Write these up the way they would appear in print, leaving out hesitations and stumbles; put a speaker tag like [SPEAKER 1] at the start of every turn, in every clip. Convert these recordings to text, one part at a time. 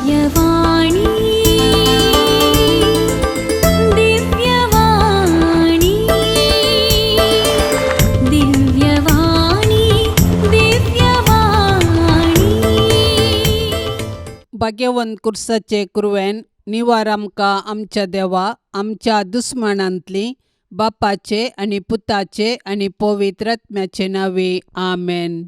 [SPEAKER 1] दिव्यवाणी, दिव्यवाणी, दिव्यवाणी, दिव्यवाणी.
[SPEAKER 2] भाग्यवंत कुर्साचे कुरवेन निवार आमकां आमच्या देवा आमच्या दुस्मानांतली बापाचे आनी पुताचे आनी पवित्र आत्म्याचे नांवे आमेन.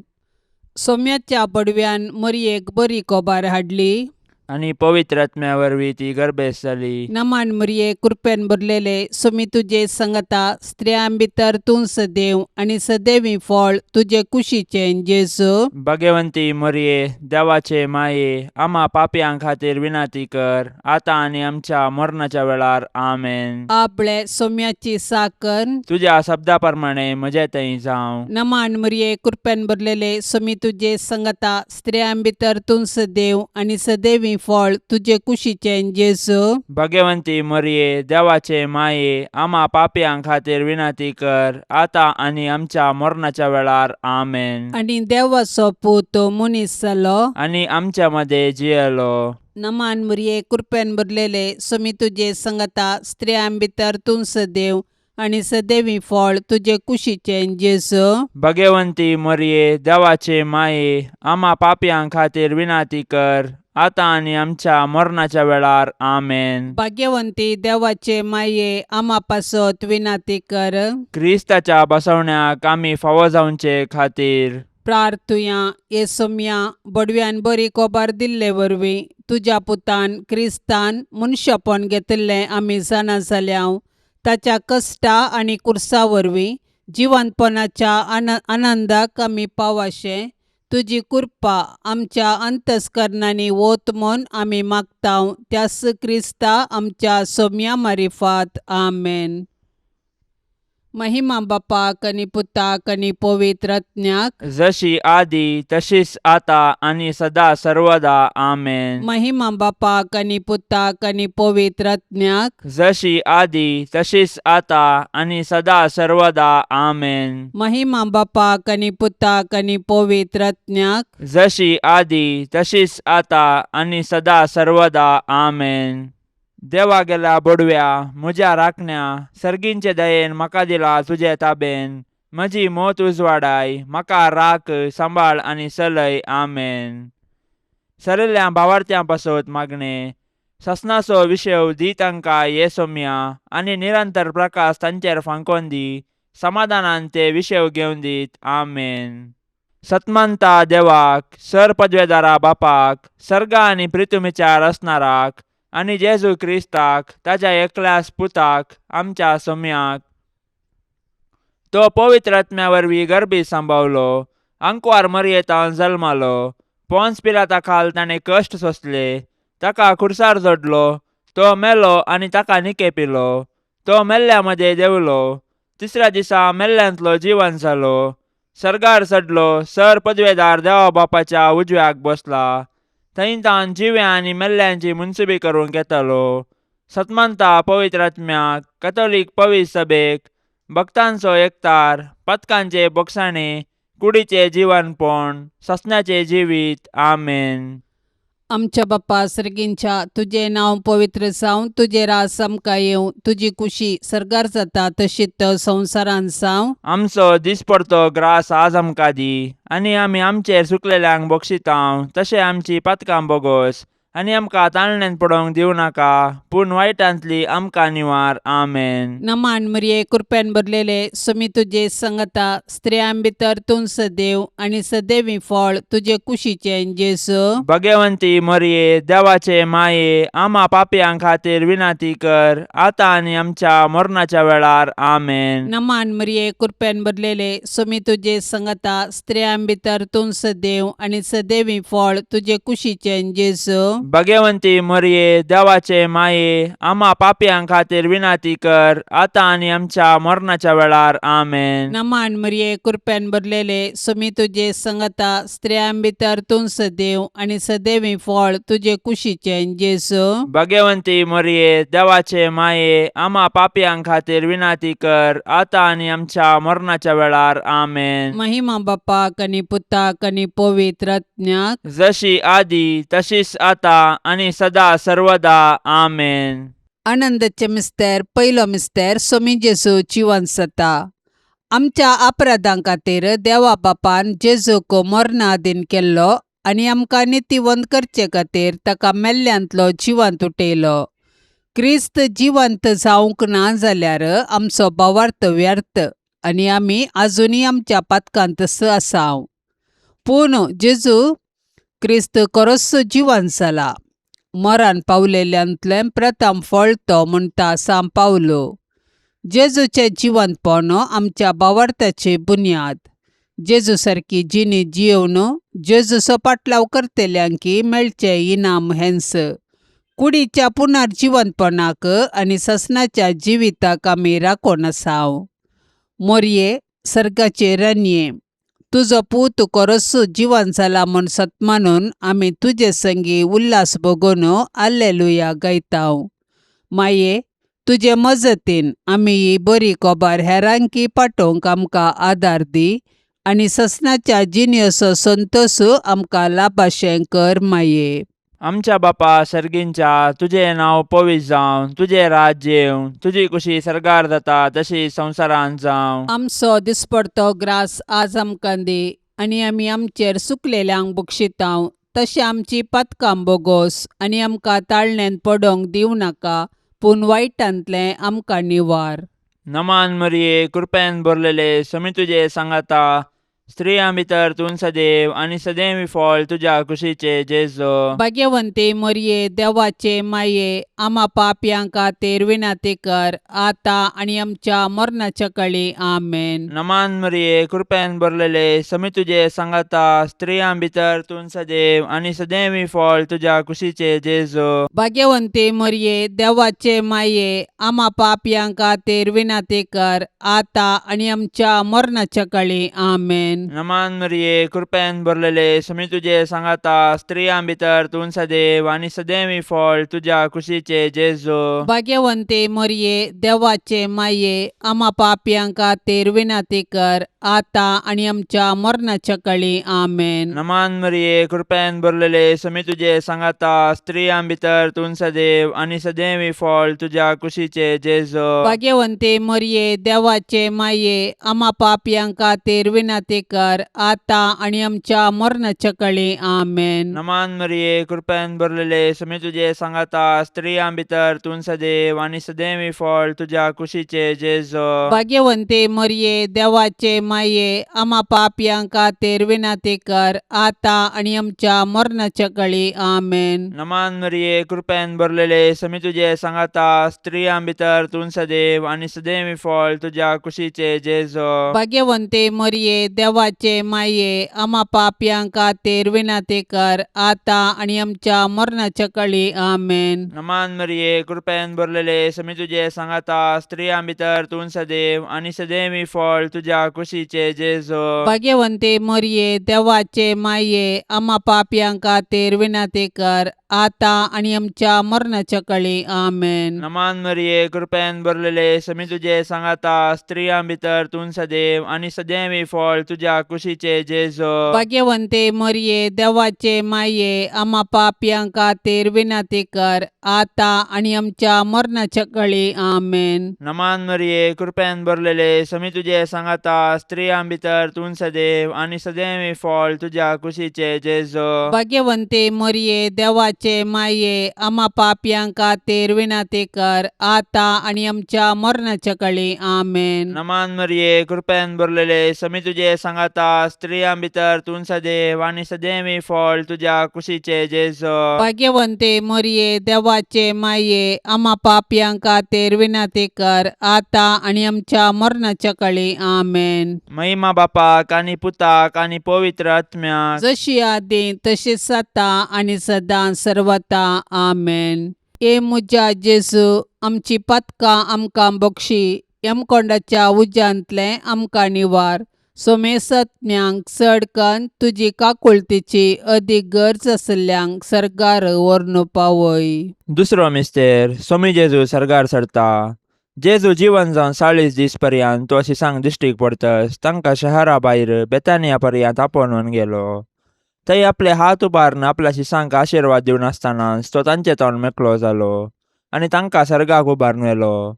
[SPEAKER 2] सोम्याच्या बडव्यान मरयेक बरी कोबार हाडली
[SPEAKER 3] आनी पवित्र आत्म्या वरवीं ती गर्भेस्त जाली.
[SPEAKER 2] नमान मरये, कृपेन भरलेले, सोमी तुजे संगता, स्त्रियां भितर तूं सदैव आनी सदैवी फळ तुजे कुशीचें जेजू.
[SPEAKER 3] भगवंती मरये, देवाचे माये, आमा पापयां खातीर विनंती कर, आतां आनी आमच्या मरणाच्या वेळार. आमेन.
[SPEAKER 2] आपले सोम्याची साकर
[SPEAKER 3] तुज्या शब्दा प्रमाणे म्हजे थंय जावं.
[SPEAKER 2] नमान मरये, कृपेन भरलेले, सोमी तुजे संगता, स्त्रियां भितर तूं सदैव आनी सदैवी फळ तुजे कुशीचें जेजू.
[SPEAKER 3] भगवंती मरये, देवाचे माये, आमा पापयां खातीर विनंती कर, आतां आनी आमच्या मरणाच्या वेळार. आमेन.
[SPEAKER 2] आनी देवाचो पूत मनीस जालो
[SPEAKER 3] आनी आमच्या मदें जियेलो.
[SPEAKER 2] नमान मरये, कृपेन भरलेले, सोमी तुजे संगता, स्त्रियां भितर तूं सदैव आनी सदैवी फळ तुजे कुशीचें जेजू.
[SPEAKER 3] भगवंती मरये, देवाचे माये, आमा पापयां खातीर विनंती कर, आतां आनी आमच्या मरणाच्या वेळार. आमेन.
[SPEAKER 2] भाग्यवंती देवाचे माये, आमा पासत विनंती कर.
[SPEAKER 3] क्रिस्ताच्या बसवण्याक आमी फावो जावचे खातीर
[SPEAKER 2] प्रार्थुया. ये सोम्या, बडव्यान बरी कोबार दिल्ले वरवीं तुज्या पुतान क्रिस्तान मनशापण घेतिल्लें आमी जाणा जाल्या. ताच्या कश्टा आनी कुर्सा वरवीं जिवंतपणाच्या आनंदाक आमी पावाशें तुजी कृपा आमच्या अंतस्करणांनी वत म्हूण आमी मागता, त्यास क्रिस्ता आमच्या सोम्या मारिफात. आमेन. महिमा बापाक आनी पुताक आनी पवित्र आत्म्याक.
[SPEAKER 3] जशी आदी तशीच आता आनी सदा सर्वदा. आमेन.
[SPEAKER 2] महिमा बापाक आनी पुताक आनी पवित्र आत्म्याक.
[SPEAKER 3] जशी आदी तशीच आता आनी सदा सर्वदा. आमेन.
[SPEAKER 2] महिमा बापाक आनी पुताक आनी पवित्र आत्म्याक.
[SPEAKER 3] जशी आदी तशीच आता आनी सदा सर्वदा. आमेन. देवा गेल्या बोडव्या म्हज्या राखण्या, सर्गींचे दयेन म्हाका दिला तुजे ताबेन. म्हजी मोत उजवाडाय, म्हाका राख, सांबाळ आनी चलय. आमेन. सरिल्ल्या भावार्थ्यां पासत मागणें. ससनाचो विशय दी तांकां ये सोम्या आनी निरंतर प्रकाश तांचेर फांकोन दी. समाधानान ते विशय घेवन दीत. आमेन. सतमंता देवाक, सर पदवेदारा बापाक, सर्गा आनी प्रितुमीच्या रचणाराक आनी जेजू क्रिस्ताक ताज्या एकल्याच पुताक आमच्या सोम्याक, तो पवित्र आत्म्या वरवीं गर्भी सांबावलो, आंकवार मरयेतान जल्मालो, पोन्स पिलाता खाल ताणें कश्ट सोंसले, ताका खुर्सार जोडलो, तो मेलो आनी ताका निकेपिलो, तो मेल्ल्या मदें देंवलो, तिसऱ्या दिसा मेल्ल्यांतलो जिवन जालो, सर्गार चडलो, सर पदवेदार देवा बापाच्या उजव्याक बसला, थंय तान जिव्या आनी मेल्ल्यांची मुनसुबी करूंक येतालो. सतमंता पवित्र आत्म्याक, कथोलीक पवित्र सभेक, भक्तांचो एकतार, पथकांचे बोगसाणे, कुडीचे जिवनपण, ससनाचें जिवीत. आमेन.
[SPEAKER 2] आमच्या बाप्पा सर्गींच्या, तुजें नांव पवित्र जावं, तुजें राज आमकां येवं, तुजी कुशी सर्गार जाता तशीच संवसारांत जावं.
[SPEAKER 3] आमचो दिसपडतो ग्रास आज आमकां दी आनी आमी आमचेर चुकलेल्यांक बक्षितांव तशें आमची पातकां बोगोस आनी आमकां ताळण्यान पडोवंक दिवं नाका, पूण वायटांतली आमकां निवार. आमेन.
[SPEAKER 2] नमान मरिये, कृपेन भरलेले, सुमी तुजे संगता, स्त्रियां भितर तूं सदैव आनी सदैवी फळ तुजे कुशीचें जेजू.
[SPEAKER 3] भगवंती मरिये, देवाचे माये, आमा पापयां खातीर विनंती कर, आतां आनी आमच्या मरणाच्या वेळार. आमेन.
[SPEAKER 2] नमान मरिये, कृपेन भरलेले, सुमी तुजे संगता, स्त्रियां भितर तूं सदैव आनी सदैवी फळ तुजे कुशीचें जेजू.
[SPEAKER 3] भगवंती मरिये, देवाचे माये, आमा पापयां खातीर विनंती कर, आतां आनी आमच्या मरणाच्या वेळार. आमेन.
[SPEAKER 2] नमान मरिये, कृपेन भरलेले, सुमी तुजे संगता, स्त्रियां भितर तूं सदैव आनी सदैवी फळ तुजे कुशीचें जेजू.
[SPEAKER 3] भगवंती मरिये, देवाचे माये, आमा पापयां खातीर विनंती कर, आतां आनी आमच्या मरणाच्या वेळार. आमेन.
[SPEAKER 2] महिमा बापाक आनी पुताक आनी पवित्र आत्म्याक.
[SPEAKER 3] जशी आदी तशीच आता आतां आनी सदा सर्वदा. आमेन.
[SPEAKER 2] आनंदाचे मिस्तेर. पयलो मिस्तेर, सोमी जेजू जिवन जाता. आमच्या अपराधां खातीर देवा बापान जेजूक मरणाधीन केल्लो आनी आमकां नितीवंत करचे खातीर ताका मेल्ल्यांतलो जिवंत उठयलो. क्रिस्त जिवंत जावंक ना जाल्यार आमचो भावार्थ व्यर्थ आनी आमी आजुनूय आमच्या पातकांतच आसा. पूण जेजू क्रिस्त खरोच जिवंत जाला, मरण पावलेल्यांतलें प्रथम फळ तो म्हणटा सांव पावलो. जेजूचें जिवंतपण आमच्या भावार्थाची बुन्याद. जेजू सारकी जिणी जियोवन जेजूचो पाटलाव करतल्यांकी मेळचें इनाम हेंच. कुडीच्या पुनर्जिवंतपणाक आनी ससनाच्या जिविताक आमी राखून आसाव. मोरये, सर्गाचे राणये, तुजो पूत खरोच जिवन जाला म्हूण सत मानून आमी तुजे संगी उल्हास भोगून आल्लेलुया गायताव. माये, तुजे मजतीन आमी ही बरी खबर हेरांकी पाठोवंक आमकां आदार दी आनी ससनाच्या जिणेचो संतोश आमकां लाभाशें कर माये.
[SPEAKER 3] आमच्या बापा सर्गींच्या, तुजें नांव पवित्र जावं, तुजें राज्य येवं, तुजी कुशी सर्गार जाता तशी संवसारांत जावं.
[SPEAKER 2] आमचो दिसपडतो ग्रास आज आमकां दी आनी आमी आमचेर सुकलेल्यांक बक्षितांव तशें आमची पातकां बोगोस आनी आमकां ताळण्यांत पडोंक दिवं नाका, पूण वायटांतलें आमकां निवार.
[SPEAKER 3] नमान मरिये, कृपेन भरलेले, समी तुजे सांगाता, स्त्रियां भितर तूं सदैव आनी सदैव फळ तुज्या कुशीचे जेजो.
[SPEAKER 2] भाग्यवंती मरये, देवाचे माये, आमा पापयां खातीर विनंती कर, आतां आनी आमच्या मरणाच्या कळी. आमेन.
[SPEAKER 3] नमान मरिये, कृपेन भरलेले, समी तुजे सांगाता, स्त्रियां भितर तूं सदैव आनी सदैव फळ तुज्या कुशीचे जेजो.
[SPEAKER 2] भाग्यवंती मरये, देवाचे माये, आमा पापयां खातीर विनंती कर, आतां आनी आमच्या मरणाच्या कळी. आमेन.
[SPEAKER 3] नमान मरिये, कृपेन भरलेले, समी तुजे सांगाता, स्त्रियां भितर तूं सदैव आनी सदैव फळ तुज्या कुशीचे जेजो.
[SPEAKER 2] भाग्यवंती मरये, देवाचे माये, आमा पापयां खातीर विनंती कर, आतां आनी आमच्या मरणाच्या कळी. आमेन.
[SPEAKER 3] नमान मरिये, कृपेन भरलेले, समी तुजे सांगाता, स्त्रियां भितर तूं सदैव आनी सदैव फळ तुज्या कुशीचे जेजो.
[SPEAKER 2] भाग्यवंती मरये, देवाचे माये, आमा पापयां खातीर विनंती कर, आतां आनी आमच्या मरणाच्या कळी. आमेन.
[SPEAKER 3] नमान मरिये, कृपेन भरलेले, समी तुजे सांगाता, स्त्रियां भितर तूं सदैव आनी सदैव फळ तुज्या कुशीचे जेजो.
[SPEAKER 2] भाग्यवंती मरये, देवाचे माये, आमा पापयां खातीर विनंती कर, आतां आनी आमच्या मरणाच्या कळी. आमेन.
[SPEAKER 3] नमान मरिये, कृपेन भरलेले, समी तुजे सांगाता, स्त्रियां भितर तूं सदैव आनी सदैव फळ तुज्या कुशीचे जेजो.
[SPEAKER 2] भाग्यवंती मरये, देवाचे माये, आमा पापयां खातीर विनंती कर, आतां आनी आमच्या मरणाच्या कळी. आमेन.
[SPEAKER 3] नमान मरिये, कृपेन भरलेले, समी तुजे सांगाता, स्त्रियां भितर तूं सदैव आनी सदैव फळ तुज्या कुशीचे जेजो.
[SPEAKER 2] भाग्यवंती मरये, देवाचे माये, आमा पापयां खातीर विनंती कर, आतां आनी आमच्या मरणाच्या कळी. आमेन.
[SPEAKER 3] नमान मरिये, कृपेन भरलेले, समी तुजे सांगाता, स्त्रियां भितर तूं सदैव आनी सदैव फळ तुज्या कुशीचे जेजो.
[SPEAKER 2] भाग्यवंती मरये, देवाचे माये, आमा पापयां खातीर विनंती कर, आतां आनी आमच्या मरणाच्या कळी. आमेन.
[SPEAKER 3] नमान मरिये, कृपेन भरलेले, समी तुजे सांगाता, स्त्रियां भितर तूं सदैव आनी सदैव फळ तुज्या कुशीचे जेजो.
[SPEAKER 2] भाग्यवंती मरये, देवाचे माये, आमा पापयां खातीर विनंती कर, आतां आनी आमच्या मरणाच्या कळी. आमेन.
[SPEAKER 3] नमान मरिये, कृपेन भरलेले, समी तुजे सांगाता, स्त्रियां भितर तूं सदैव आनी सदैव फळ तुज्या कुशीचे जेजो.
[SPEAKER 2] भाग्यवंती मरये, देवाचे माये, आमा पापयां खातीर विनंती कर, आतां आनी आमच्या मरणाच्या कळी. आमेन.
[SPEAKER 3] महिमा बापाक आनी पुताक आनी पवित्र आत्म्याक,
[SPEAKER 2] जशी आदी तशीच आतां आनी सदां सर्वता. आमेन. ए म्हज्या जेजू, आमची पातकां आमकां बक्षी, यमकोंडाच्या उज्यांतलें आमकां निवार, सोमेसत्म्यांक चड कन्न तुजी काकुळतीची अदीक गरज आशिल्ल्यांक सर्गार व्हरून पावय.
[SPEAKER 3] दुसरो मिस्तेर, सोमी जेजू सर्गार सरता. जेजू जिवन जावन 40 दीस पर्यंत तो शिसांक दिश्टीक पडतस तांकां शहरा भायर बेतानिया पर्यंत आपोवन गेलो. थंय आपले हात उबारून आपल्या शिसांक आशिर्वाद दिवन आसतनाच तो तांचे तोंड मेकळो जालो आनी तांकां सर्गाक उबारून व्हेलो.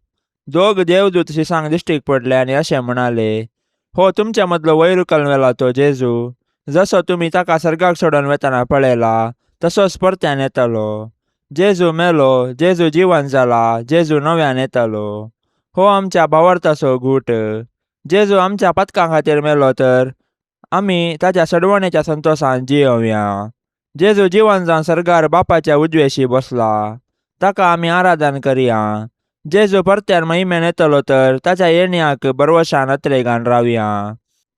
[SPEAKER 3] दोग देवदूत शिसांक दिश्टीक पडले आनी अशें म्हणाले, हो तुमच्या मदलो वयर उखलून व्हेला तो जेजू, जसो तुमी ताका सर्गाक सोडून वेतना पळयला तसोच परत्यान येतलो. जेजू मेलो, जेजू जिवन जाला, जेजू नव्यान येतलो. हो आमच्या भावार्थाचो गूट. जेजू आमच्या पातकां खातीर मेलो तर आमी ताच्या सडवणेच्या संतोशान जियोवया. जेजू जिवन जावन सर्गार बापाच्या उजवेशी बसला, ताका आमी आराधन करया. जेजू परत्यान महिमेन येतलो तर ताच्या येण्याक बरवशान अत्रेगान रावया.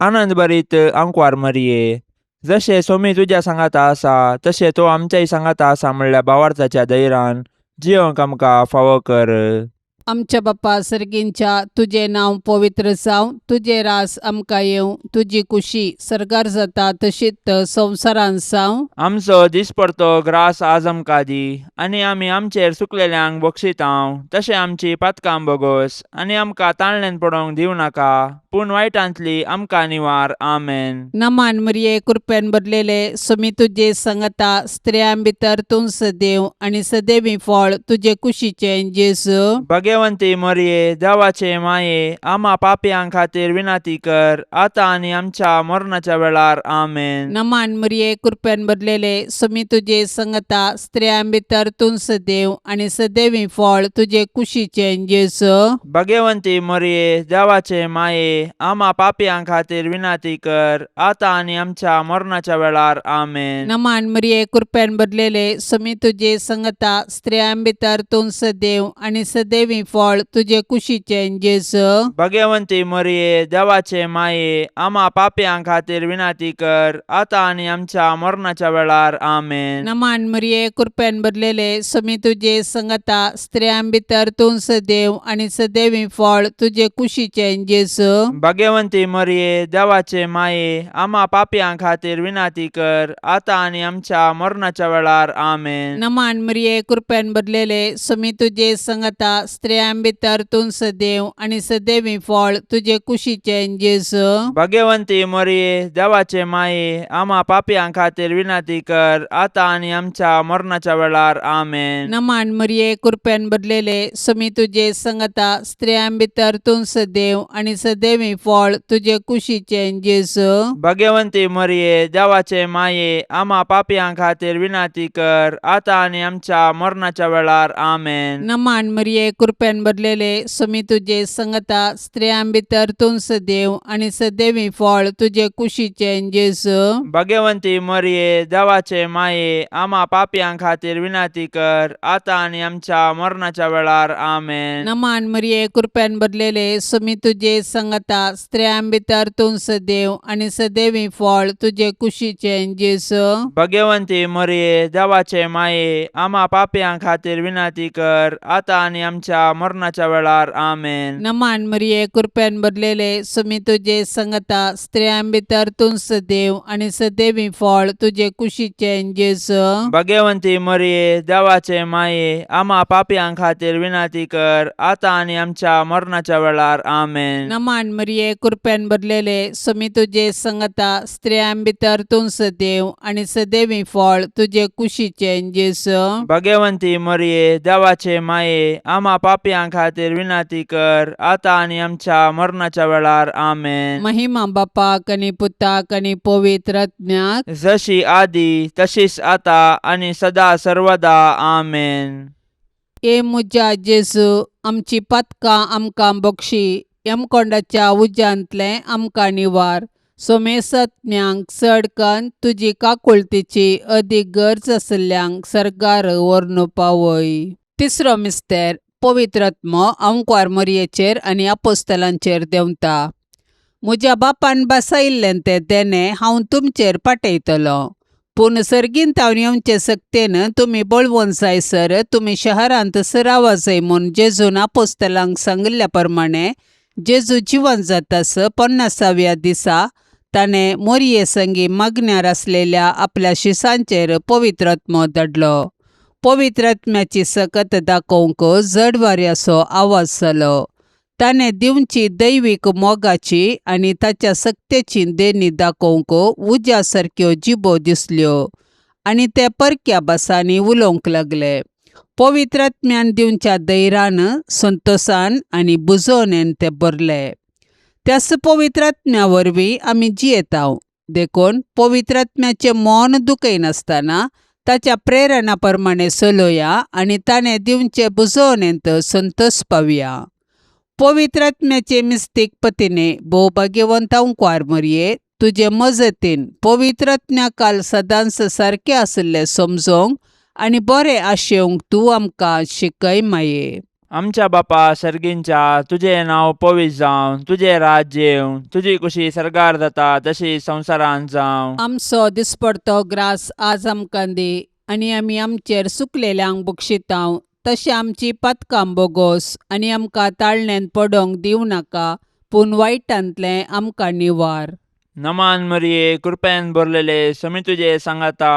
[SPEAKER 3] आनंद भरीत आंकवार मरये, जशें सोमी तुज्या सांगाता आसा तशें तो आमच्याय सांगाता आसा म्हणल्या भावार्थाच्या धैरान जियोंक आमकां फावो कर.
[SPEAKER 2] आमच्या बापा सर्गींच्या, तुजें नांव पवित्र जावं, तुजें रास आमकां येवं, तुजी कुशी सर्गार जाता तशीच संवसारांत जावं.
[SPEAKER 3] आमचो दिसपडतो ग्रास आज आमकां दी, आनी आमी आमचेर सुकलेल्यांक बक्षितांव तशें आमची पातकां बोगोस, आनी आमकां ताळण्यान पडोवंक दिवं नाका, पूण वायटांतली आमकां निवार. आमेन.
[SPEAKER 2] नमान मरिये, कृपेन भरलेले, सुमी तुजे संगता, स्त्रियां भितर तूं सदैव आनी सदैवी फळ तुजे कुशीचें जेजू.
[SPEAKER 3] भगवंती मरये, देवाचे माये, आमा पापयां खातीर विनंती कर, आतां आनी आमच्या मरणाच्या वेळार. आमेन.
[SPEAKER 2] नमान मरिये, कृपेन भरलेले, सुमी तुजे संगता, स्त्रियां भितर तूं सदैव आनी सदैवी फळ तुजे कुशीचें जेजू.
[SPEAKER 3] भगवंती मरये, देवाचे माये, आमा पापयां खातीर विनंती कर, आतां आनी आमच्या मरणाच्या वेळार. आमेन.
[SPEAKER 2] नमान मरिये, कृपेन भरलेले, सुमी तुजे संगता, स्त्रियां भितर तूं सदैव आनी सदैवी फळ तुजे कुशीचें जेजू.
[SPEAKER 3] भगवंती मरये, देवाचे माये, आमा पापयां खातीर विनंती कर, आतां आनी आमच्या मरणाच्या वेळार. आमेन.
[SPEAKER 2] नमान मरिये, कृपेन भरलेले, सुमी तुजे संगता, स्त्रियां भितर तूं सदैव आनी सदैवी फळ तुजे कुशीचें जेजू.
[SPEAKER 3] भगवंती मरये, देवाचे माये, आमा पापयां खातीर विनंती कर, आतां आनी आमच्या मरणाच्या वेळार. आमेन.
[SPEAKER 2] नमान मरिये, कृपेन भरलेले, सुमी तुजे संगता, स्त्रियां भितर तूं सदैव आनी सदैवी फळ तुजे कुशीचें जेजू.
[SPEAKER 3] भगवंती मरये, देवाचे माये, आमा पापयां खातीर विनंती कर, आतां आनी आमच्या मरणाच्या वेळार. आमेन.
[SPEAKER 2] नमान मरिये, कृपेन भरलेले, सुमी तुजे संगता, स्त्रियां भितर तूं सदैव आनी सदैवी फळ तुजे कुशीचें जेजू.
[SPEAKER 3] भगवंती मरये, देवाचे माये, आमा पापयां खातीर विनंती कर, आतां आनी आमच्या मरणाच्या वेळार. आमेन.
[SPEAKER 2] नमान मरिये, कृपेन भरलेले, सुमी तुजे संगता, स्त्रियां भितर तूं सदैव आनी सदैवी फळ तुजे कुशीचें जेजू.
[SPEAKER 3] भगवंती मरये, देवाचे माये, आमा पापयां खातीर विनंती कर, आतां आनी आमच्या मरणाच्या वेळार. आमेन.
[SPEAKER 2] नमान मरिये, कृपेन भरलेले, सुमी तुजे संगता, स्त्रियां भितर तूं सदैव आनी सदैवी फळ तुजे कुशीचें जेजू.
[SPEAKER 3] भगवंती मरये, देवाचे माये, आमा पापयां खातीर विनंती कर, आतां आनी आमच्या मरणाच्या वेळार. आमेन.
[SPEAKER 2] नमान मरिये, कृपेन भरलेले, सुमी तुजे संगता, स्त्रियां भितर तूं सदैव आनी सदैवी फळ तुजे कुशीचें जेजू.
[SPEAKER 3] भगवंती मरये, देवाचे माये, आमा पापयां खातीर विनंती कर, आतां आनी आमच्या मरणाच्या वेळार. आमेन.
[SPEAKER 2] नमान मरिये, कृपेन भरलेले, सुमी तुजे संगता, स्त्रियां भितर तूं सदैव आनी सदैवी फळ तुजे कुशीचें जेजू.
[SPEAKER 3] भगवंती मरये, देवाचे माये, आमा पापयां खातीर विनंती कर, आतां आनी आमच्या मरणाच्या वेळार. आमेन.
[SPEAKER 2] महिमा बापाक आनी पुताक आनी पवित्र आत्म्याक,
[SPEAKER 3] जशी आदी तशीच आता आनी सदा सर्वदा. आमेन.
[SPEAKER 2] ए म्हज्या जेजू, आमची पातकां आमकां बक्षी, यमकोंडाच्या उज्यांतलें आमकां निवार, सोमेसत्म्यांक चड कन्न तुजी काकुळतीची अदीक गरज आशिल्ल्यांक सर्गार व्हरून पावय. तिसरो मिस्तेर, पवित्र आत्मो आंकवार मरयेचेर आनी आपोस्तलांचेर देंवता. म्हज्या बापान बसयिल्लें तें देणें हांव तुमचेर पाठयतलो, पूण सर्गींत हांव येवचे सक्तेन तुमी बळवंत जायसर तुमी शहरांत सरावा जाय म्हूण जेजून आपोस्तलांक सांगिल्ल्या प्रमाणे, जेजू जिवन जातास 50व्या दिसा ताणें मोरये संगी मागण्यार आसलेल्या आपल्या शिसांचेर पवित्र आत्मो धाडलो. पवित्र आत्म्याची सकत दाखोवंक जड वाऱ्याचो आवाज जालो. ताणें दिवची दैवीक मोगाची आनी ताच्या सक्तेची देणी दाखोवंक उज्या सारक्यो जिबो दिसल्यो आनी ते परक्या भासांनी उलोवंक लागले. पवित्र आत्म्यान दिवच्या धैर्यान, संतोसान आनी बुजोवणेन ते भरले. त्याच पवित्र आत्म्या वरवीं आमी जियेतांव. देखून पवित्र आत्म्याचें मन दुखयनासतना ताच्या प्रेरणा प्रमाणें चलोया आनी ताणें दिवचे बुजोवणेंत संतोस पावया. पवित्र आत्म्याचे मिस्तीक पतीने भोव भाग्यवंत अंकवार मरये, तुजे मजतीन पवित्र आत्म्या काल सदांच सारकें आशिल्लें समजोंक आनी बरें आशेवंक तूं आमकां शिकय माये.
[SPEAKER 3] आमच्या बापा सर्गींच्या, तुजें नांव पवित्र जावं, तुजें राज्य येवं, तुजी कुशी सर्गार जाता तशी संवसारांत जावं.
[SPEAKER 2] आमचो दिसपडतो ग्रास आज आमकां दी आनी आमी आमचेर सुकलेल्यांक बक्षितांव तशें आमची पातकां बोगोस आनी आमकां ताळण्यांत पडोंक दिवं नाका, पूण वायटांतलें आमकां निवार.
[SPEAKER 3] नमान मरिये, कृपेन भरलेले, समी तुजे सांगाता,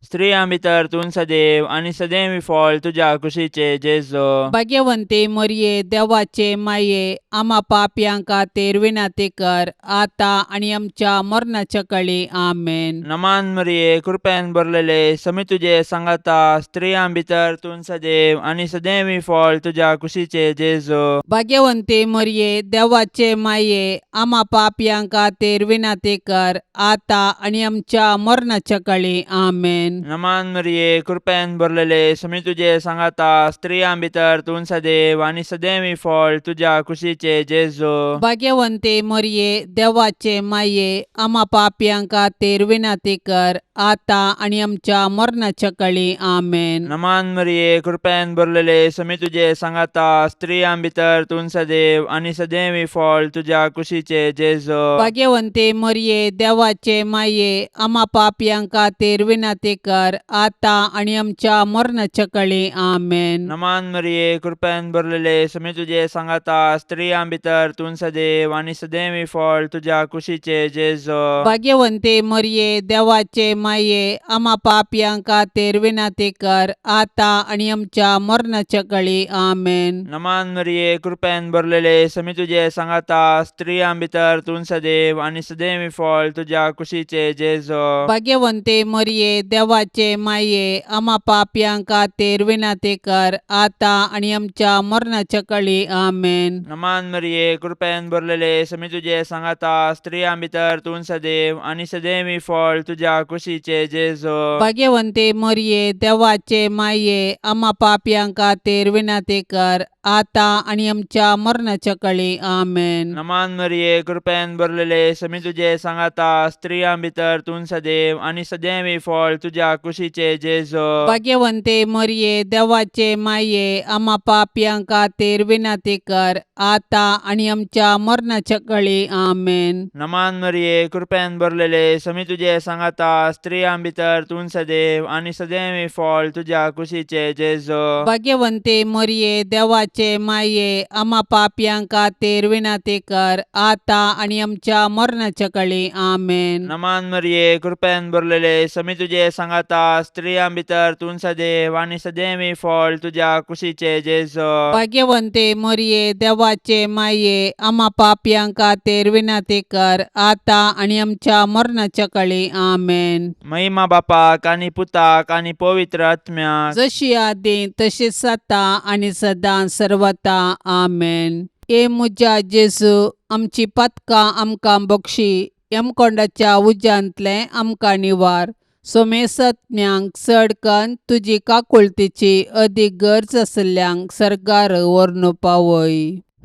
[SPEAKER 3] स्त्रियां भितर तूं सदैव आनी सदैव फळ तुज्या कुशीचे जेजो.
[SPEAKER 2] भाग्यवंती मरये, देवाचे माये, आमा पापयां खातीर विनंती कर आतां आनी आमच्या मरणाच्या कळी. आमेन.
[SPEAKER 3] नमान मरिये, कृपेन भरलेले, समी तुजे सांगाता, स्त्रियां भितर तूं सदैव आनी सदैव फळ तुज्या कुशीचे जेजो.
[SPEAKER 2] भाग्यवंती मरये, देवाचे माये, आमा पापयां खातीर विनंती कर आतां आनी आमच्या मरणाच्या कळी. आमेन.
[SPEAKER 3] नमान मरिये, कृपेन भरलेले, समी तुजे सांगाता, स्त्रियां भितर तूं सदैव आनी सदैव फळ तुज्या कुशीचे जेजो.
[SPEAKER 2] भाग्यवंती मरये, देवाचे माये, आमा पापयां खातीर विनंती कर आतां आनी आमच्या मरणाच्या कळी. आमेन.
[SPEAKER 3] नमान मरिये, कृपेन भरलेले, समी तुजे सांगाता, स्त्रियां भितर तूं सदैव आनी सदैव फळ तुज्या कुशीचे जेजो.
[SPEAKER 2] भाग्यवंती मरये, देवाचे माये, आमा पापयां खातीर विनंती कर आतां आनी आमच्या मरणाच्या कळी. आमेन.
[SPEAKER 3] नमान मरिये, कृपेन भरलेले, समी तुजे सांगाता, स्त्रियां भितर तूं सदैव आनी सदैव फळ तुज्या कुशीचे जेजो.
[SPEAKER 2] भाग्यवंती मरये, देवाचे माये, आमा पापयां खातीर विनंती कर आतां आनी आमच्या मरणाच्या कळी. आमेन.
[SPEAKER 3] नमान मरिये, कृपेन भरलेले, समी तुजे सांगाता, स्त्रियां भितर तूं सदैव आनी सदैव फळ तुज्या कुशीचे जेजो.
[SPEAKER 2] भाग्यवंती मरये, देवाचे माये, आमा पापयां खातीर विनंती कर आतां आनी आमच्या मरणाच्या कळी. आमेन.
[SPEAKER 3] नमान मरिये, कृपेन भरलेले, समी तुजे सांगाता, स्त्रियां भितर तूं सदैव आनी सदैव फळ तुज्या कुशीचे जेजो.
[SPEAKER 2] भाग्यवंती मरये, देवाचे माये, आमा पापयां खातीर विनंती कर आतां आनी आमच्या मरणाच्या कळी. आमेन.
[SPEAKER 3] नमान मरिये, कृपेन भरलेले, समी तुजे सांगाता, स्त्रियां भितर तूं सदैव आनी सदैव फळ तुज्या कुशीचे जेजो.
[SPEAKER 2] भाग्यवंती मरये, देवाचे माये, आमा पापयां खातीर विनंती कर आतां आनी आमच्या मरणाच्या कळी. आमेन.
[SPEAKER 3] नमान मरिये, कृपेन भरलेले, समी तुजे सांगाता, स्त्रियां भितर तूं सदैव आनी सदैव फळ तुज्या कुशीचे जेजो.
[SPEAKER 2] भाग्यवंती मरये, देवाचे माये, आमा पापयां खातीर विनंती कर आतां आनी आमच्या मरणाच्या कळी. आमेन.
[SPEAKER 3] नमान मरिये, कृपेन भरलेले, समी तुजे सांगाता, स्त्रियां भितर तूं सदैव आनी सदैव फळ तुज्या कुशीचे जेजो.
[SPEAKER 2] भाग्यवंती मरये, देवाचे माये, आमा पापयां खातीर विनंती कर आतां आनी आमच्या मरणाच्या कळी. आमेन.
[SPEAKER 3] महिमा बापाक आनी पुताक आनी पवित्र आत्म्याक,
[SPEAKER 2] जशी आदी तशीच आतां आनी सदां सर्वता. आमेन. ए म्हज्या जेजू, आमची पातकां आमकां बक्षी, यमकोंडाच्या उज्यांतलें आमकां निवार, सोमेसत्म्यांक चड कन्न तुजी काकुळतीची अदीक गरज आशिल्ल्यांक सर्गार व्हरून पावय.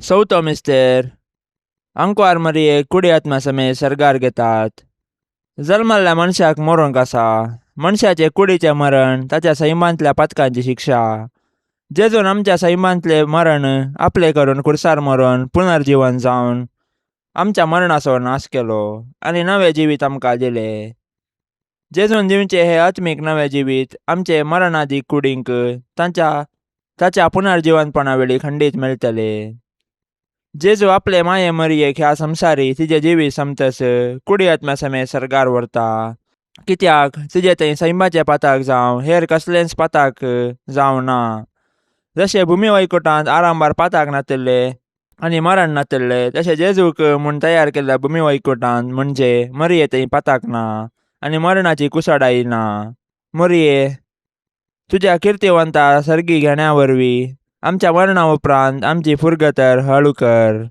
[SPEAKER 3] चवथो मिस्तेर. आंकवार मरियेक कुडी आत्मा समेत सर्गार घेतात. जल्मल्ल्या मनशाक मरूंक आसा. मनशाचे कुडीचें मरण ताच्या सैमांतल्या पातकांची शिक्षा. जेजून आमच्या सैमांतलें मरण आपलें करून खुर्सार मरून पुनर्जिवन जावन आमच्या मरणाचो नाश केलो आनी नवें जिवीत आमकां दिलें. जेजून दिवचें हें आत्मीक नवें जिवीत आमचे मरणादी कुडींक तांच्या ताच्या पुनर्जिवनपणा वेळी खंडीत मेळटलें. जेजू आपले माये मरियेक ह्या संवसारी तिजें जिवीत समतस कुडी आत्म्या समेत सर्गार व्हरता, कित्याक तिजें थंय सैमाचें पाताक जावं हेर कसलेंच पाताक जावं ना. जशें भुमी वैकुटांत आरंभार पाताक नातिल्लें आनी मरण नातल्ले तशें जेजूक म्हूण तयार केल्ल्या भूमी वैकुटान म्हणजे मरिये थंय पाताक ना आनी मरणाची कुसाडाय ना. मरिये, तुज्या किर्तिवंता सर्गी घेण्या वरवीं आमच्या मरणा उपरांत आमची फुरगतर हळू कर.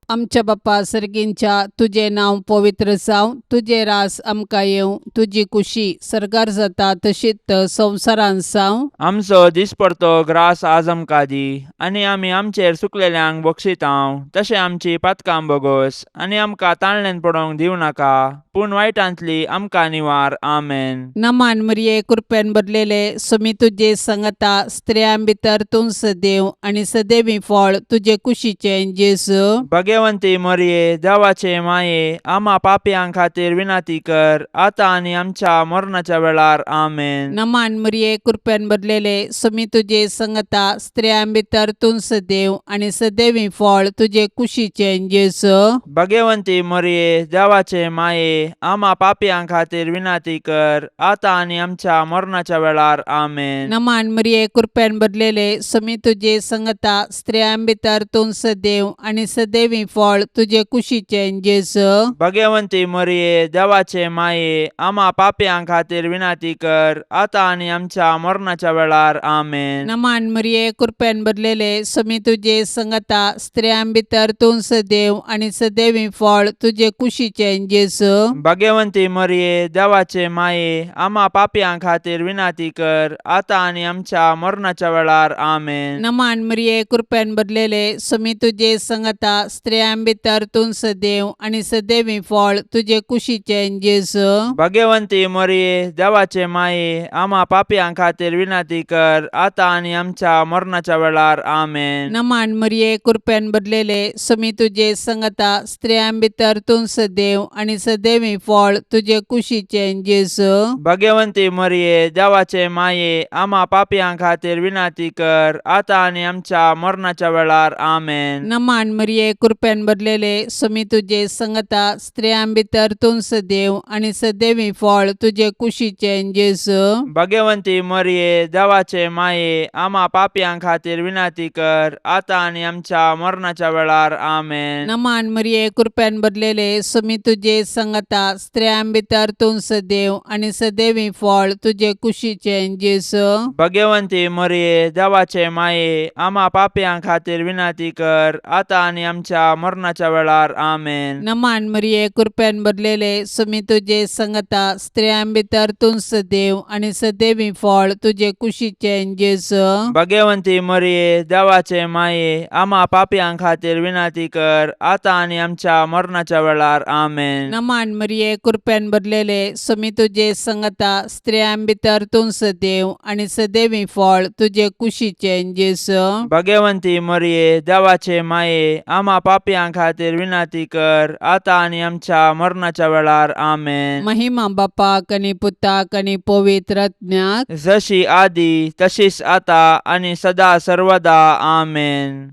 [SPEAKER 2] आमच्या बापा सर्गींच्या तुजें नांव पवित्र जावं, तुजें रास आमकां येवं, तुजी कुशी सर्गार जाता तशीच संवसारांत जावं.
[SPEAKER 3] आमचो दिसपडतो ग्रास आज आमकां दी आनी आमी आमचेर सुकलेल्यांक बक्षितांव तशें आमची पातकां बोगोस आनी आमकां ताणल्यान पडोवंक दिवं नाका पूण वायटांतली आमकां निवार. आमेन.
[SPEAKER 2] नमान मरिये, कृपेन भरलेले, सुमी तुजे संगता, स्त्रियां भितर तूं सदैव आनी सदैवी फळ तुजे कुशीचें जेजू.
[SPEAKER 3] भगवंती मरिये, देवाचे माये, आमा पापयां खातीर विनंती कर आतां आनी आमच्या मरणाच्या वेळार. आमेन.
[SPEAKER 2] नमान मरिये, कृपेन भरलेले, सुमी तुजे संगता, स्त्रियां भितर तूं सदैव आनी सदैवी फळ तुजे कुशीचें जेजू.
[SPEAKER 3] भगवंती मरिये, देवाचे माये, आमा पापयां खातीर विनंती कर आतां आनी आमच्या मरणाच्या वेळार. आमेन.
[SPEAKER 2] नमान मरिये, कृपेन भरलेले, सुमी तुजे संगता, स्त्रियां भितर तूं सदैव आनी सदैवी फळ तुजे कुशीचें जेजू.
[SPEAKER 3] भगवंती मरिये, देवाचे माये, आमा पापयां खातीर विनंती कर आतां आनी आमच्या मरणाच्या वेळार. आमेन.
[SPEAKER 2] नमान मरिये, कृपेन भरलेले, सुमी तुजे संगता, स्त्रियां भितर तूं सदैव आनी सदैवी फळ तुजे कुशीचें जेजू.
[SPEAKER 3] भगवंती मरिये, देवाचे माये, आमा पापयां खातीर विनंती कर आतां आनी आमच्या मरणाच्या वेळार. आमेन.
[SPEAKER 2] नमान मरिये, कृपेन भरलेले, सुमी तुजे संगता, स्त्रियां भितर तूं सदैव आनी सदैवी फळ तुजे कुशीचें जेजू.
[SPEAKER 3] भगवंती मरिये, देवाचे माये, आमा पापयां खातीर विनंती कर आतां आनी आमच्या मरणाच्या वेळार. आमेन.
[SPEAKER 2] नमान मरिये, कृपेन भरलेले, सुमी तुजे संगता, स्त्रियां भितर तूं सदैव आनी सदैवी फळ तुजे कुशीचें जेजू.
[SPEAKER 3] भगवंती मरिये, देवाचे माये, आमा पापयां खातीर विनंती कर आतां आनी आमच्या मरणाच्या वेळार. आमेन.
[SPEAKER 2] नमान मरिये, कृपेन भरलेले, सुमी तुजे संगता, स्त्रियां भितर तूं सदैव आनी सदैवी फळ तुजे कुशीचें जेजू.
[SPEAKER 3] भगवंती मरिये, देवाचे माये, आमा पापयां खातीर विनंती कर आतां आनी आमच्या मरणाच्या वेळार. आमेन.
[SPEAKER 2] नमान मरिये, कृपेन भरलेले, सुमी तुजे संगता, स्त्रियां भितर तूं सदैव आनी सदैवी फळ तुजे कुशीचें जेजू.
[SPEAKER 3] भगवंती मरिये, देवाचे माये, आमा पापयां खातीर विनंती कर आतां आनी आमच्या मरणाच्या वेळार. आमेन.
[SPEAKER 2] नमान मरिये, कृपेन भरलेले, सुमी तुजे संगता, स्त्रियां भितर तूं सदैव आनी सदैवी फळ तुजे कुशीचें जेजू.
[SPEAKER 3] भगवंती मरिये, देवाचे माये, आमा पापयां खातीर विनंती कर आतां आनी आमच्या मरणाच्या वेळार. आमेन.
[SPEAKER 2] नमान मरिये, कृपेन भरलेले, सुमी तुजे संगता, स्त्रियां भितर तूं सदैव आनी सदैवी फळ तुजे कुशीचें जेजू.
[SPEAKER 3] भगवंती मरिये, देवाचे माये, आमा पापयां खातीर विनंती कर आतां आनी आमच्या मरणाच्या वेळार. आमेन.
[SPEAKER 2] महिमा बापाक आनी पुताक आनी पवित्र आत्म्याक.
[SPEAKER 3] जशी आदी तशीच आता आनी सदा सर्वदा. आमेन.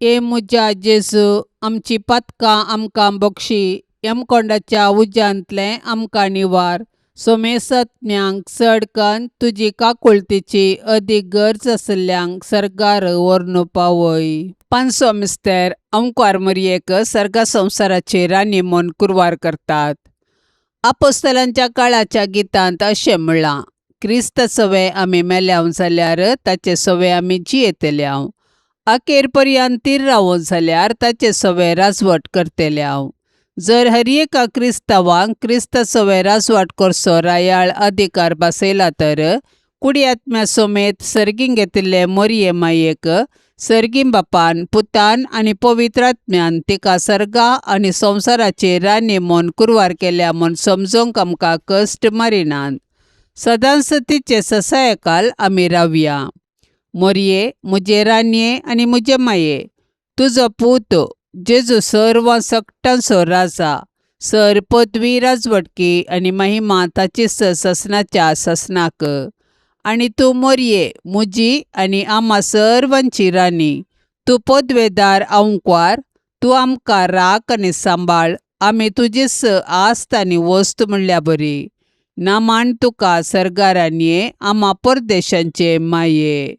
[SPEAKER 2] ए म्हज्या जेजू, आमची पातकां आमकां बक्षी, यमकोंडाच्या उज्यांतलें आमकां निवार, सोमेसत्म्यांक चड कन्न तुजी काकुळतीची अदीक गरज आशिल्ल्यांक सर्गार व्हरून पावय. पांचसो मिस्तेर अंकवार मरयेक सर्गा संवसाराची राणी म्हूण कुरवार करतात. आपोस्तलांच्या काळाच्या गितांत अशें म्हणलां, क्रिस्त सवे आमी मेल्याव जाल्यार ताचे सवे आमी जियेतल्याव, अखेर पर्यंत तीर रावो जाल्यार ताचे सवे राजवट करतल्याव. जर हर एका क्रिस्तांवांक क्रिस्त सवे राजवाट करचो रायाळ अधिकार बसयला तर कुडी आत्म्या समेत सर्गीं घेतिल्ले मोरये मायेक सर्गीं बापान, पुतान आनी पवित्र आत्म्यान तिका सर्गा आनी संवसाराची राणी म्हूण कुरवार केल्या म्हूण समजूंक आमकां कश्ट मारिनात. सदांच तिचे ससायकाल आमी रावया. मोरये, म्हजे राणये आनी म्हजे माये, तुजो पूत जेजू सर्व सकटांचो राजा, सर पदवी, राजवटकी आनी महिमा ताची ससनाच्या ससनाक. आनी तूं मोरये, म्हजी आनी आमा सर्वांची राणी, तूं पदवेदार आंकवार, तूं आमकां राख आनी सांबाळ, आमी तुजीच आस्त आनी वस्त म्हणल्या बरी. नामान तुका सर्गारानये, आमा परदेशांचे माये.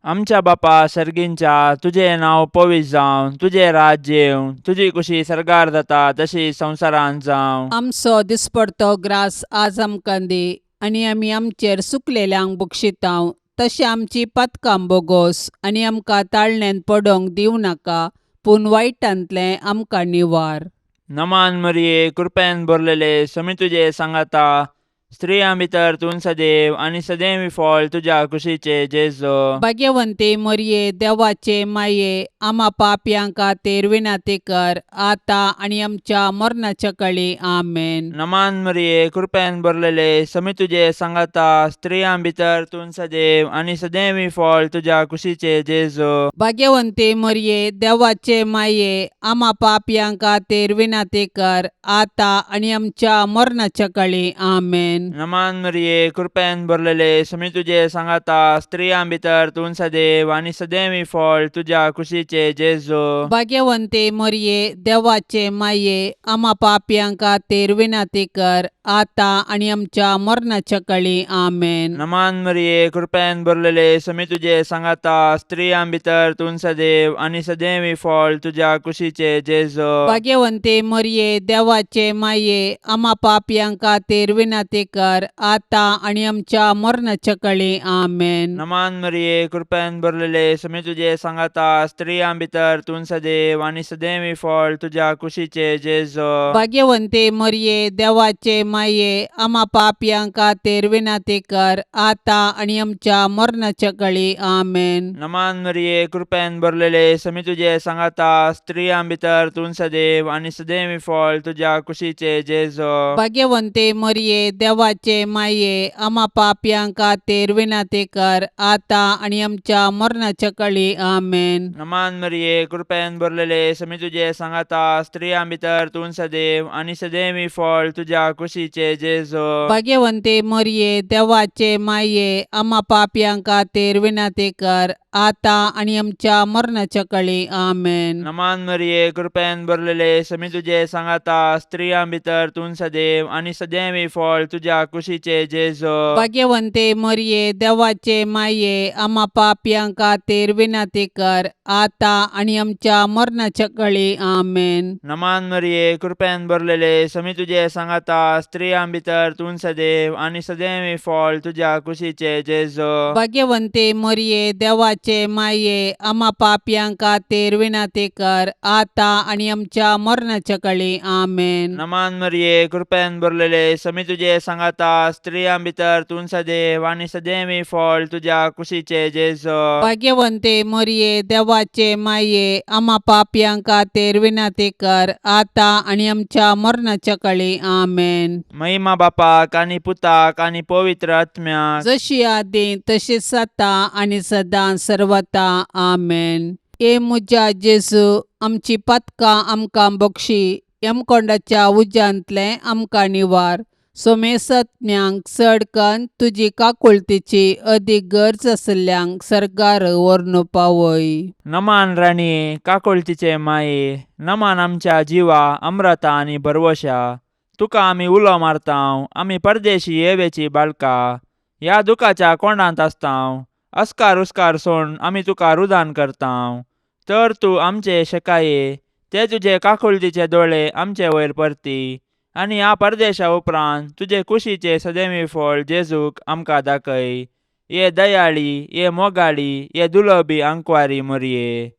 [SPEAKER 3] आमच्या बापा सर्गींच्या तुजें नांव पवित्र जावं, तुजें राज्य येवं, तुजी कुशी सर्गार जाता तशी संवसारांत जावं.
[SPEAKER 2] आमचो दिसपडतो ग्रास आज आमकां दी आनी आमी आमचेर सुकलेल्यांक बक्षितांव तशें आमची पातकां बोगोस आनी आमकां ताळण्यांत पडोंक दिवं नाका पूण वायटांतलें आमकां निवार.
[SPEAKER 3] नमान मरिये, कृपेन भरलेले, समी तुजे सांगाता, स्त्रियां भितर तूं सदैव आनी सदैव फळ तुज्या कुशीचे जेजो.
[SPEAKER 2] भाग्यवंती मोरये, देवाचे माये, आमा पापयां खातीर विनंती कर आतां आनी आमच्या मरणाच्या कळी. आमेन.
[SPEAKER 3] नमान मरिये, कृपेन भरलेले, समी तुजे सांगाता, स्त्रियां भितर तूं सदैव आनी सदैव फळ तुज्या कुशीचे जेजो.
[SPEAKER 2] भाग्यवंती मोरये, देवाचे माये, आमा पापयां खातीर विनंती कर आतां आनी आमच्या मरणाच्या कळी. आमेन.
[SPEAKER 3] नमान मरिये, कृपेन भरलेले, समी तुजे सांगाता, स्त्रियां भितर तूं सदैव आनी सदैव फळ तुज्या कुशीचे जेजो.
[SPEAKER 2] भाग्यवंती मोरये, देवाचे माये, आमा पापयां खातीर विनंती कर आतां आनी आमच्या मरणाच्या कळी. आमेन.
[SPEAKER 3] नमान मरिये, कृपेन भरलेले, समी तुजे सांगाता, स्त्रियां भितर तूं सदैव आनी सदैव फळ तुज्या कुशीचे जेजो.
[SPEAKER 2] भाग्यवंती मोरये, देवाचे माये, आमा पापयां खातीर विनंती कर आतां आनी आमच्या मरणाच्या कळी. आमेन.
[SPEAKER 3] नमान मरिये, कृपेन भरलेले, समी तुजे सांगाता, स्त्रियां भितर तूं सदैव आनी सदैव फळ तुज्या कुशीचे जेजो.
[SPEAKER 2] भाग्यवंती मोरये, देवाचे माये, आमा पापयां खातीर विनंती कर आतां आनी आमच्या मरणाच्या कळी. आमेन.
[SPEAKER 3] नमान मरिये, कृपेन भरलेले, समी तुजे सांगाता, स्त्रियां भितर तूं सदैव आनी सदैव फळ तुज्या कुशीचे जेजो.
[SPEAKER 2] भाग्यवंती मोरये, देवाचे माये, आमा पापयां खातीर विनंती कर आतां आनी आमच्या मरणाच्या कळी. आमेन.
[SPEAKER 3] नमान मरिये, कृपेन भरलेले, समी तुजे सांगाता, स्त्रियां भितर तूं सदैव आनी सदैव फळ तुज्या कुशीचे जेजो.
[SPEAKER 2] भाग्यवंती मोरये, देवाचे माये, आमा पापयां खातीर विनंती कर आतां आनी आमच्या मरणाच्या कळी. आमेन.
[SPEAKER 3] नमान मरिये, कृपेन भरलेले, समी तुजे सांगाता, स्त्रियां भितर तूं सदैव आनी सदैव फळ तुज्या कुशीचे जेजो.
[SPEAKER 2] भाग्यवंती मोरये, देवाचे माये, आमा पापयां खातीर विनंती कर आतां आनी आमच्या मरणाच्या कळी. आमेन.
[SPEAKER 3] नमान मरिये, कृपेन भरलेले, समी तुजे सांगाता, स्त्रियां भितर तूं सदैव आनी सदैव फळ तुज्या कुशीचे जेजो.
[SPEAKER 2] भाग्यवंती मोरये, देवाचे माये, आमा पापयां खातीर विनंती कर आतां आनी आमच्या मरणाच्या कळी. आमेन.
[SPEAKER 3] नमान मरिये, कृपेन भरलेले, समी तुजे सांगाता, स्त्रियां भितर तूं सदैव आनी सदैव फळ तुज्या कुशीचे जेजो.
[SPEAKER 2] भाग्यवंती मोरये, देवाचे माये, आमा पापयां खातीर विनंती कर आतां आनी आमच्या मरणाच्या कळी. आमेन.
[SPEAKER 3] महिमा बापाक आनी पुताक आनी पवित्र आत्म्याक,
[SPEAKER 2] जशी आदी तशीच आतां आनी सदां सर्वता. आमेन. ए म्हज्या जेजू, आमची पातकां आमकां बक्षी, यमकोंडाच्या उज्यांतलें आमकां निवार, सोमेसज्ञांक चड कन्न तुजी काकुळतीची अदीक गरज आशिल्ल्यांक सर्गार व्हरून पावय.
[SPEAKER 3] नमान राणये, काकुळतीचे माये, नमान आमच्या जिवा अमृता आनी भरवशा, तुका आमी उलो मारतांव, आमी परदेशी येवेची बाळका, ह्या दुखाच्या कोंडांत आसतांव, अस्कार उस्कार सोड आमी तुका रुदान करतांव, तर तूं आमचे शेकाये ते तुजे काकुळतीचे दोळे आमचे वयर परती आनी ह्या परदेशा उपरांत तुजे कुशीचे सदैवी फळ जेजूक आमकां दाखय. ये दयाळी, ये मोगाळी, ये दुलबी आंकवारी मोरये,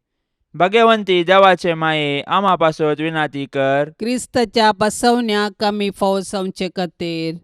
[SPEAKER 3] भगवंती देवाचे माये, आमा पासत विनाती कर.
[SPEAKER 2] क्रिस्ताच्या बसवण्याक आमी फावो जावचे खातीर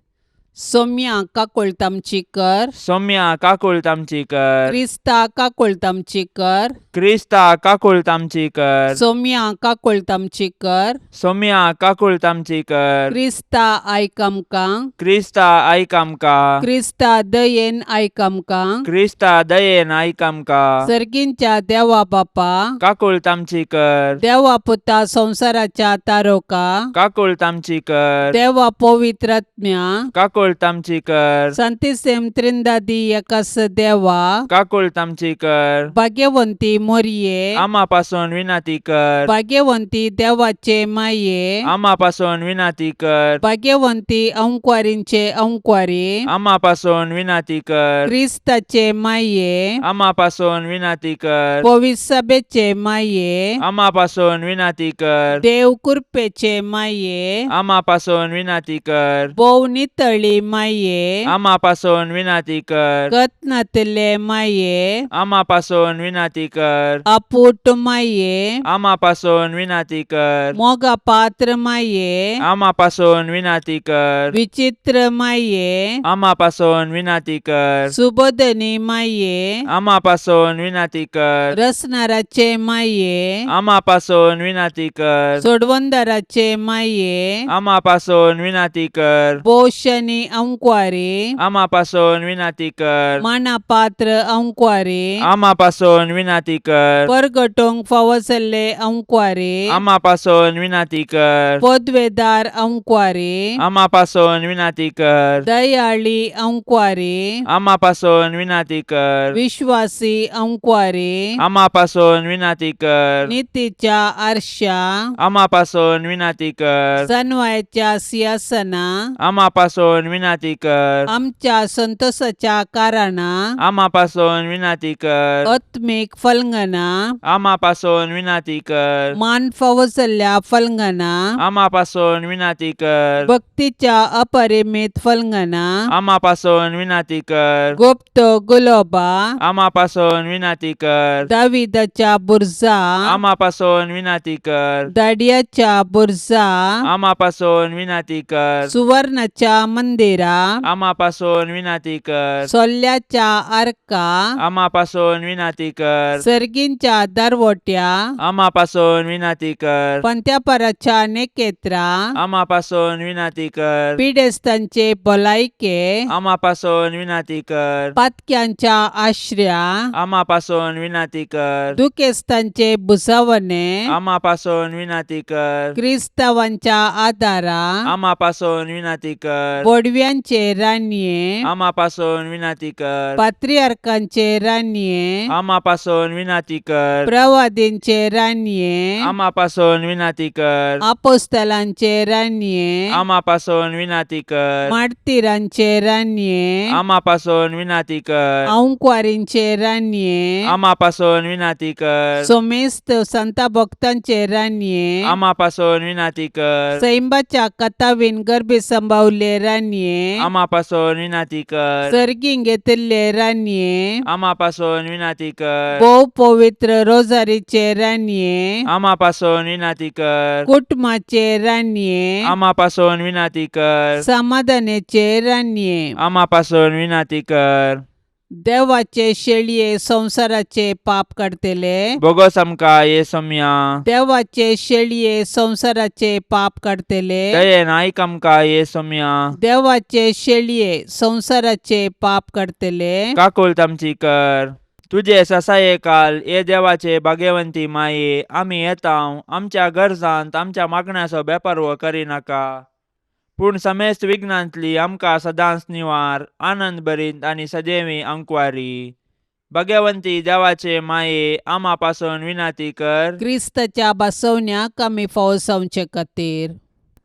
[SPEAKER 2] सोम्या काकुळट आमची कर.
[SPEAKER 3] सौम्या काकुळट आमची कर.
[SPEAKER 2] क्रिस्ता काकुळट आमची कर.
[SPEAKER 3] क्रिस्ता काकुळट आमची कर.
[SPEAKER 2] सोम्या काकुळट आमची कर.
[SPEAKER 3] सौम्या काकुळट आमची कर.
[SPEAKER 2] क्रिस्ता आयक आमकां.
[SPEAKER 3] क्रिस्ता आयक आमकां.
[SPEAKER 2] क्रिस्ता दयेन आयक आमकां.
[SPEAKER 3] क्रिस्ता दयेन आयक आमकां.
[SPEAKER 2] सर्गींच्या देवा बापा,
[SPEAKER 3] काकुळट आमची कर.
[SPEAKER 2] देवा पुता संवसाराच्या तारोका,
[SPEAKER 3] काकुळट आमची कर.
[SPEAKER 2] देवा पवित्रात्म्या,
[SPEAKER 3] काकुळट काकुळट आमची कर.
[SPEAKER 2] सांतिसेम त्रिंदादी एकास देवा,
[SPEAKER 3] काकुळट आमची कर.
[SPEAKER 2] भाग्यवंती मोरये,
[SPEAKER 3] आमा पासून विनंती कर.
[SPEAKER 2] भाग्यवंती देवाचे माये,
[SPEAKER 3] आमा पासून विनंती कर.
[SPEAKER 2] भाग्यवंती अंकवारींचे अंकवारी,
[SPEAKER 3] आमा पासून विनंती कर.
[SPEAKER 2] क्रिस्ताचे माये,
[SPEAKER 3] आमा पासून विनंती कर.
[SPEAKER 2] पविसभेचे माये,
[SPEAKER 3] आमा पासून विनंती कर.
[SPEAKER 2] देव कृपेचे माये,
[SPEAKER 3] आमा पासून विनंती कर.
[SPEAKER 2] भोव नितळी माये,
[SPEAKER 3] आमा पासून विनंती कर.
[SPEAKER 2] कत्नातले माये,
[SPEAKER 3] आमा पासून विनंती कर.
[SPEAKER 2] अपूट माये,
[SPEAKER 3] आमा पासून विनंती कर.
[SPEAKER 2] मोगा पात्र माये,
[SPEAKER 3] आमा पासून विनंती कर.
[SPEAKER 2] विचित्र माये,
[SPEAKER 3] आमा पासून विनंती कर.
[SPEAKER 2] सुबोधनी माये,
[SPEAKER 3] आमा पासून विनंती कर.
[SPEAKER 2] रसनाराचे माये,
[SPEAKER 3] आमा पासून विनंती कर.
[SPEAKER 2] सोडवंदाराचे माये,
[SPEAKER 3] आमा पासून विनंती कर.
[SPEAKER 2] पोषणी अंकवारी,
[SPEAKER 3] आमा पासून विनंती कर.
[SPEAKER 2] मानापात्र अंकवारी,
[SPEAKER 3] आमा पासून विनंती कर.
[SPEAKER 2] परगटोंक फावो जाल्ले अंकवारी,
[SPEAKER 3] आमा पासून विनंती कर.
[SPEAKER 2] पदवेदार अंकवारी,
[SPEAKER 3] आमा पासून विनंती कर.
[SPEAKER 2] दयाळी अंकवारी,
[SPEAKER 3] आमा पासून विनंती कर.
[SPEAKER 2] विश्वासी अंकवारी,
[SPEAKER 3] आमा पासून विनंती कर.
[SPEAKER 2] नितीच्या आरशा,
[SPEAKER 3] आमा पासून विनंती कर.
[SPEAKER 2] सनवायच्या सिंहासना,
[SPEAKER 3] आमा पासून विनंती कर.
[SPEAKER 2] आमच्या संतोषाच्या कारणा,
[SPEAKER 3] आमा पासून विनंती कर.
[SPEAKER 2] आत्मीक फलंगना,
[SPEAKER 3] आमा पासून विनंती कर.
[SPEAKER 2] मान फावो जाल्ल्या फलंगना,
[SPEAKER 3] आमा पासून विनंती कर.
[SPEAKER 2] भक्तीच्या अपरिमित फलंगना,
[SPEAKER 3] आमा पासून विनंती कर.
[SPEAKER 2] गुप्त गुलोबा,
[SPEAKER 3] आमा पासून विनंती कर.
[SPEAKER 2] दाविदाच्या बुरजा,
[SPEAKER 3] आमा पासून विनंती कर.
[SPEAKER 2] दाडियाच्या बुरजा,
[SPEAKER 3] आमा पासून विनंती कर.
[SPEAKER 2] सुवर्णाच्या मंदिरा,
[SPEAKER 3] आमा पासून विनंती कर.
[SPEAKER 2] सोल्ल्याच्या आर्का,
[SPEAKER 3] आमा पासून विनंती कर.
[SPEAKER 2] सर्गींच्या दरवट्या,
[SPEAKER 3] आमा पासून विनंती कर.
[SPEAKER 2] पंत्यापराच्या नेकेत्रा,
[SPEAKER 3] आमा पासून विनंती कर.
[SPEAKER 2] पिडेस्तांचे भलायके,
[SPEAKER 3] आमा पासून विनंती कर.
[SPEAKER 2] पातक्यांच्या आश्र्या,
[SPEAKER 3] आमा पासून विनंती कर.
[SPEAKER 2] दुखेस्तांचे भुजावणे,
[SPEAKER 3] आमा पासून विनंती कर.
[SPEAKER 2] क्रिस्तावांच्या आदारा,
[SPEAKER 3] आमा पासून विनंती कर.
[SPEAKER 2] बोडव्यांचे रानये,
[SPEAKER 3] आमा पासून विनंती कर.
[SPEAKER 2] पात्रियार्कांचे रानये,
[SPEAKER 3] आमा पासून विनंती कर.
[SPEAKER 2] प्रवादींचे रानये,
[SPEAKER 3] आमा पासून विनंती कर.
[SPEAKER 2] आपोस्तलांचे रानये,
[SPEAKER 3] आमा पासून विनंती कर.
[SPEAKER 2] मार्तीरांचे रानये,
[SPEAKER 3] आमा पासून विनंती कर.
[SPEAKER 2] अंकवारींचे रानये,
[SPEAKER 3] आमा पासून विनंती कर.
[SPEAKER 2] सोमेस्त संता भक्तांचे रानये,
[SPEAKER 3] आमा पासून विनंती कर.
[SPEAKER 2] सैंबाच्या कथावीन गर्भी संभावले रानये,
[SPEAKER 3] आमा पासून विनंती कर.
[SPEAKER 2] सर्गीं घेतिल्ले रानये,
[SPEAKER 3] आमा पासून विनंती कर.
[SPEAKER 2] भोव पवित्र रोजारीचे रानये,
[SPEAKER 3] आमा पासून विनंती कर.
[SPEAKER 2] कुटुंबाचे रानये,
[SPEAKER 3] आमा पासून विनंती कर.
[SPEAKER 2] समाधानाचे रानये,
[SPEAKER 3] आमा पासून विनंती कर.
[SPEAKER 2] देवाचे शेळये संवसाराचे पाप काडतले,
[SPEAKER 3] बोगस आमकां ये सोम्या.
[SPEAKER 2] देवाचे शेळये संवसाराचे पाप काडतले,
[SPEAKER 3] दयेन आयक आमकां ये सोम्या.
[SPEAKER 2] देवाचे शेळये संवसाराचे पाप काडतले,
[SPEAKER 3] काकुळट आमची कर. तुजे ससाये काल ये देवाचे भाग्यवंती माये, आमी येता आमच्या गरजांत आमच्या मागण्याचो बेपारवो करिनाका, पूण समेस्त विघ्नांतली आमकां सदांच निवार, आनंद भरीत आनी सदैवी अंकवारी. भाग्यवंती देवाचे माये, आमा पासून विनंती कर.
[SPEAKER 2] क्रिस्ताच्या बसवण्याक आमी फावो जावचे खातीर.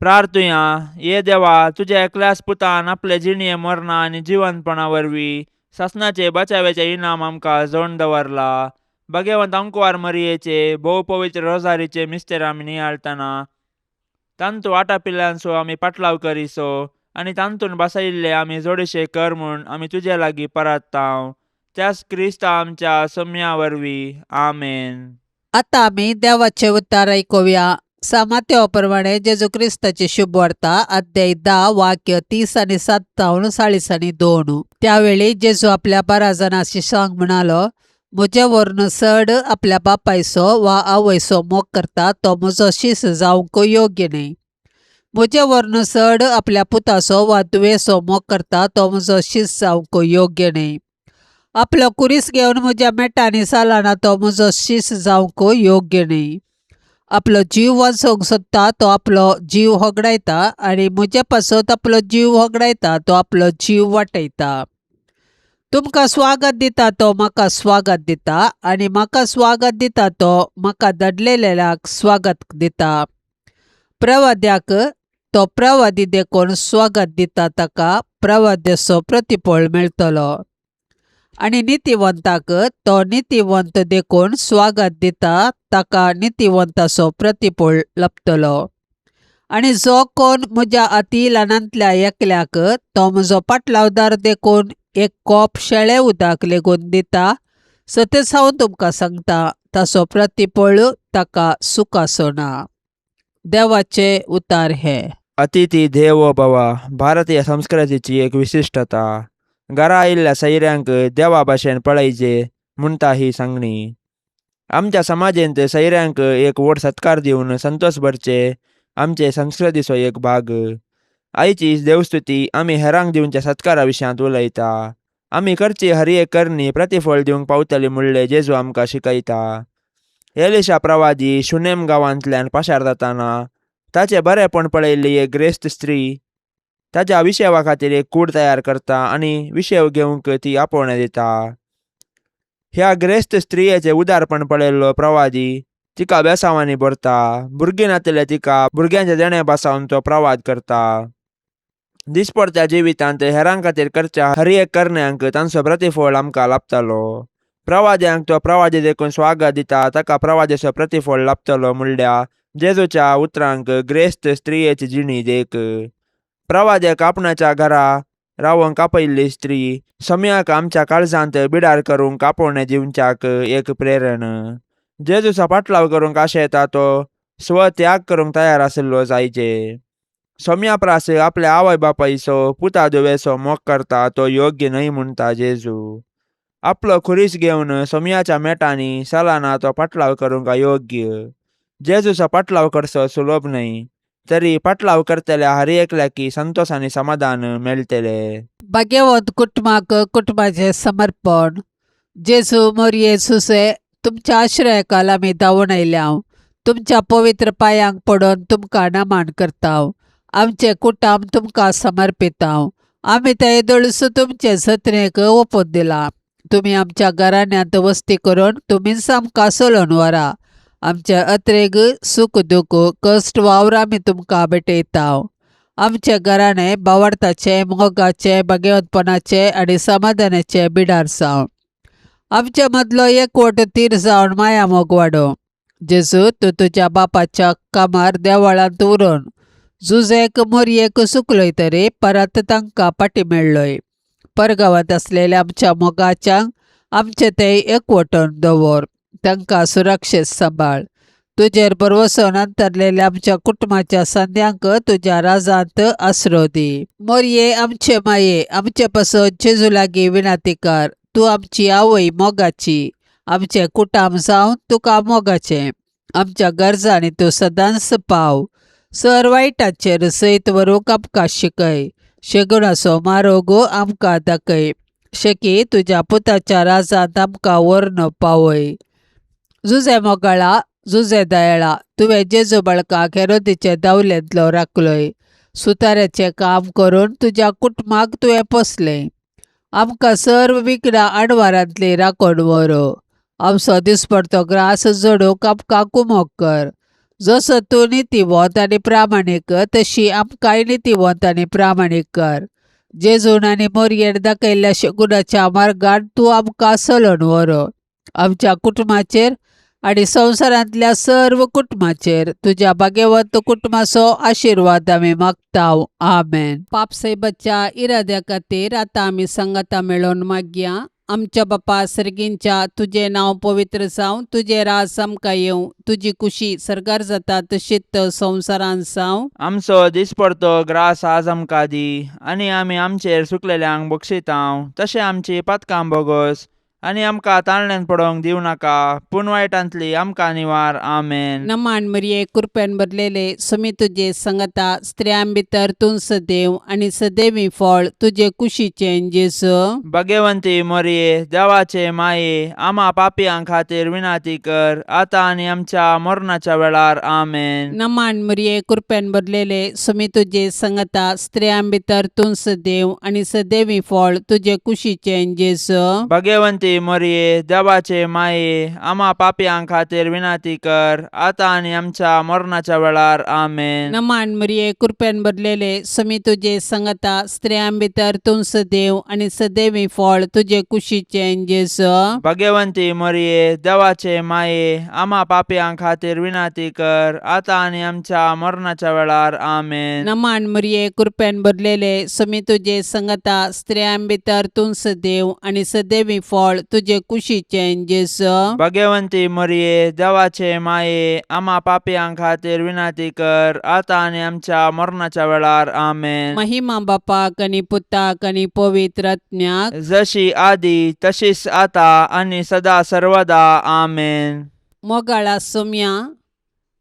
[SPEAKER 3] प्रार्थुया. ये देवा, तुज्या एकल्याच पुतान आपले जिणये मरणा आनी जिवंतपणा वरवीं सासणाचे बचाव्याचे इनाम आमकां जोडून दवरला. भाग्यवंत अंकवार मरियेचे भोव पवित्र रोजारीचे मिस्तेर आमी नियाळतना तांतू आटापिल्ल्यांचो आमी पाटलाव करिसो आनी तांतून बसयिल्ले आमी जोडीशे कर म्हूण आमी तुजे लागीं परत्तांव, त्याच क्रिस्ता आमच्या सम्या वरवीं. आमेन.
[SPEAKER 2] आता आमी देवाचे उतार आयकुया. सामात्या प्रमाणे जेजू क्रिस्ताची शुभवार्ता, अध्याय 10, वाक्य 30 आणि 57, 42. त्यावेळी जेजू आपल्या 12 जाणांशी सांग म्हणालो, म्हजे वरून चड आपल्या बापायचो वा आवयचो मोग करता तो म्हजो शीस जावंक योग्य न्हय. म्हजे वरून चड आपल्या पुताचो वा धुवेचो मोग करता तो म्हजो शीस जावंक योग्य न्हय. आपलो कुरीस घेवन म्हज्या मेटांनी चलना तो म्हजो शीस जावंक योग्य न्हय. आपलो जीव वाचोवंक सोदता तो आपलो जीव होगडायता आनी म्हजे पासत आपलो जीव होगडायता तो आपलो जीव वाटयता. तुमकां स्वागत दिता तो म्हाका स्वागत दिता आनी म्हाका स्वागत दिता तो म्हाका धाडलेल्याक स्वागत दिता. प्रवाद्याक तो प्रवादी देखून स्वागत दिता ताका प्रवाद्याचो प्रतिफळ मेळटलो आनी नितीवंताक तो नितीवंत देखून स्वागत दिता ताका नितीवंताचो प्रतिफळ लाबतलो. आनी जो कोण म्हज्या अती ल्हानांतल्या एकल्याक तो म्हजो पाटलावदार देखून एक कोप शेळे उदक लेगून दिता, सतेच हांव तुमकां सांगता, ताचो प्रतिफळ ताका सुखाचो ना. देवाचे उतार हे.
[SPEAKER 3] अतिथी देवो भव भारतीय संस्कृतीची एक विशिश्टता. घरा आयिल्ल्या सैऱ्यांक देवा भाशेन पळयचे म्हणटा ही सांगणी. आमच्या समाजेंत सैऱ्यांक एक व्हड सत्कार दिवन संतोष भरचे आमचे संस्कृतीचो एक भाग. आयची देवस्तुती आमी हेरांक दिवच्या सत्कारा विशयांत उलयता. आमी करची हर एक करणी प्रतिफळ दिवंक पावतली म्हणलें जेजू आमकां शिकयता. एलिशा प्रवादी शुनेम गांवांतल्यान पाशार जाताना ताचें बरेंपण पळयल्ली एक ग्रेस्त स्त्री ताच्या विशेवा खातीर एक कूड तयार करता आनी विशेव घेवंक ती आपोवणें दिता. ह्या ग्रेस्त स्त्रियेचें उदारपण पळयल्लो प्रवादी तिका बेसांवांनी भरता. भुरगीं नातिल्लें तिका भुरग्यांचे देणें बसावन तो प्रवाद करता. दिसपडत्या जिवितांत हेरां खातीर करच्या हर एक करण्यांक तांचो प्रतिफळ आमकां लाबतलो. प्रवाद्यांक तो प्रवादी देखून स्वागत दिता ताका प्रवाद्याचो प्रतिफळ लाबतलो म्हणल्या जेजूच्या उतरांक ग्रेस्त स्त्रियेची जिणी देख. प्रवाद्याक आपणाच्या घरा रावंक आपयल्ली स्त्री सम्याक आमच्या काळजांत बिडार करूंक आपोवणें दिवच्याक एक प्रेरण. जेजूचो पाटलाव करूंक आशेता तो स्वत्याग करूंक तयार आशिल्लो जायचे. सोम्या प्रास आपल्या आवय बापायचो पुता धुवेचो मोग करता तो योग्य न्हय म्हणटा जेजू. आपलो खुरीस घेवन सोम्याच्या मेटांनी सलाना तो पाटलाव करूंक अयोग्य. जेजूचो पाटलाव करचो सुलभ न्हय तरी पाटलाव करतल्या हर एकल्याकी संतोष आनी समाधान मेळटले.
[SPEAKER 2] भाग्यवंत कुटुंबाक कुटुंबाचें समर्पण. जेजू मोरये सुसे, तुमच्या आश्रयाखाल आमी धांवून आयल्या. तुमच्या पवित्र पांयांक पडून तुमकां नमन करता. आमचें कुटुंब तुमकां समर्पिता. आमी तें येदोळसो तुमचे जतनेक ओंपून दिलां. तुमी आमच्या घराण्यांत वस्ती करून तुमीच आमकां चलोवन व्हरा. आमचे अत्रेग सूख दुख कश्ट वावर आमी तुमकां भेटयता. आमचें घराणें भावार्थाचें, मोगाचें, भाग्यवंतपणाचें आनी समाधानाचें बिडार जावं. आमचे मदलो एकवट तीर जावन माया मोग वाडोवं. जेजू, तूं तुज्या बापाच्या कामार देवळांत उरोन जुजेक मोरयेक सुकलोय तरी परत तांकां फाटीं मेळ्ळोय. परगांवांत आसलेल्या आमच्या मोगाच्यांक आमचें तें एकवटून दवर, तांकां सुरक्षीत सांबाळ. तुजेर भरवसोन अंतरलेल्या आमच्या कुटुंबाच्या संद्यांक तुज्या राजांत आसरो दी. मोरये आमचे माये, आमचे पासत जेजू लागीं विनंती कर. तूं आमची आवय मोगाची, आमचें कुटुंब जावन तुका मोगाचें. आमच्या गरजांनी तूं सदांच पाव. सर वायटाचेर सयत व्हरूंक आमकां शिकय. शेगुणाचो मारोग आमकां दाखय. शेकी तुज्या पुताच्या राजांत आमकां व्हरून पावय. जुजे मोगाळा, जुजे दयाळा, तुवें जेजू बाळकाक हेरोदीचे दावलेंतलो राखलोय. सुताऱ्याचें काम करून तुज्या कुटुंबाक तुवें पोसलें. आमकां सर्व विघ्नां आडवारांतली राखून व्हरो. आमचो दिसपडतो ग्रास जोडूंक आमकां कुमोक कर. जसो तूं नितीवंत आनी प्रामाणीक तशी आमकांय नितीवंत आनी प्रामाणीक कर. जेजून आनी मोरयेन दाखयल्ल्या शगुनाच्या मार्गान तूं आमकां चलोवन व्हरो. आमच्या कुटुंबाचेर आनी संवसारांतल्या सर्व कुटुंबाचेर तुज्या भाग्यवंत कुटुंबाचो आशिर्वाद आमी मागता. आमेन. पापसाहेबाच्या इराद्या खातीर आतां आमी सांगाता मेळोवन मागया. आमच्या बापा सर्गींच्या, तुजें नांव पवित्र जावं, तुजें राज आमकां येवं, तुजी कुशी सर्गार जाता तशीच संवसारांत जावं.
[SPEAKER 3] आमचो दिसपडतो ग्रास आज आमकां दी आनी आमी आमचेर सुकलेल्यांक बक्षितांव तशें आमची पातकां बोगोस आनी आमकां ताळण्यान पडोवंक दिवं नाका, पूण वायटांतली आमकां निवार. आमेन.
[SPEAKER 2] नमान मरिये, कृपेन भरलेले, समी तुजे संगता, स्त्रियां भितर तूं सदैव आनी सदैवी फळ तुजे कुशीचें जेजू.
[SPEAKER 3] भगवंती मोरये, देवाचे माये, आमा पापयां खातीर विनंती कर, आतां आनी आमच्या मरणाच्या वेळार. आमेन.
[SPEAKER 2] नमान मरिये, कृपेन भरलेले, समी तुजे संगता, स्त्रियां भितर तूं सदैव आनी सदैवी फळ तुजे कुशीचें जेजू.
[SPEAKER 3] भगवंती मोरये, देवाचे माये, आमा पापयां खातीर विनंती कर, आतां आनी आमच्या मरणाच्या वेळार. आमेन.
[SPEAKER 2] नमान मरिये, कृपेन भरलेले, समी तुजे संगता, स्त्रियां भितर तूं सदैव आनी सदैवी फळ तुजे कुशीचें जेजू.
[SPEAKER 3] भगवंती मोरये, देवाचे माये, आमा पापयां खातीर विनंती कर, आतां आनी आमच्या मरणाच्या वेळार. आमेन.
[SPEAKER 2] नमान मरिये, कृपेन भरलेले, समी तुजे संगता, स्त्रियां भितर तूं सदैव आनी सदैवी फळ तुजे कुशीचें जेजू.
[SPEAKER 3] भगवंती मोरये, देवाचे माये, आमा पापयां खातीर विनंती कर, आतां आनी आमच्या मरणाच्या वेळार. आमेन.
[SPEAKER 2] महिमा बापाक आनी पुताक आनी पवित्र आत्म्याक,
[SPEAKER 3] जशी आदी तशीच आता आनी सदा सर्वदा. आमेन.
[SPEAKER 2] मोगाळा सोम्या,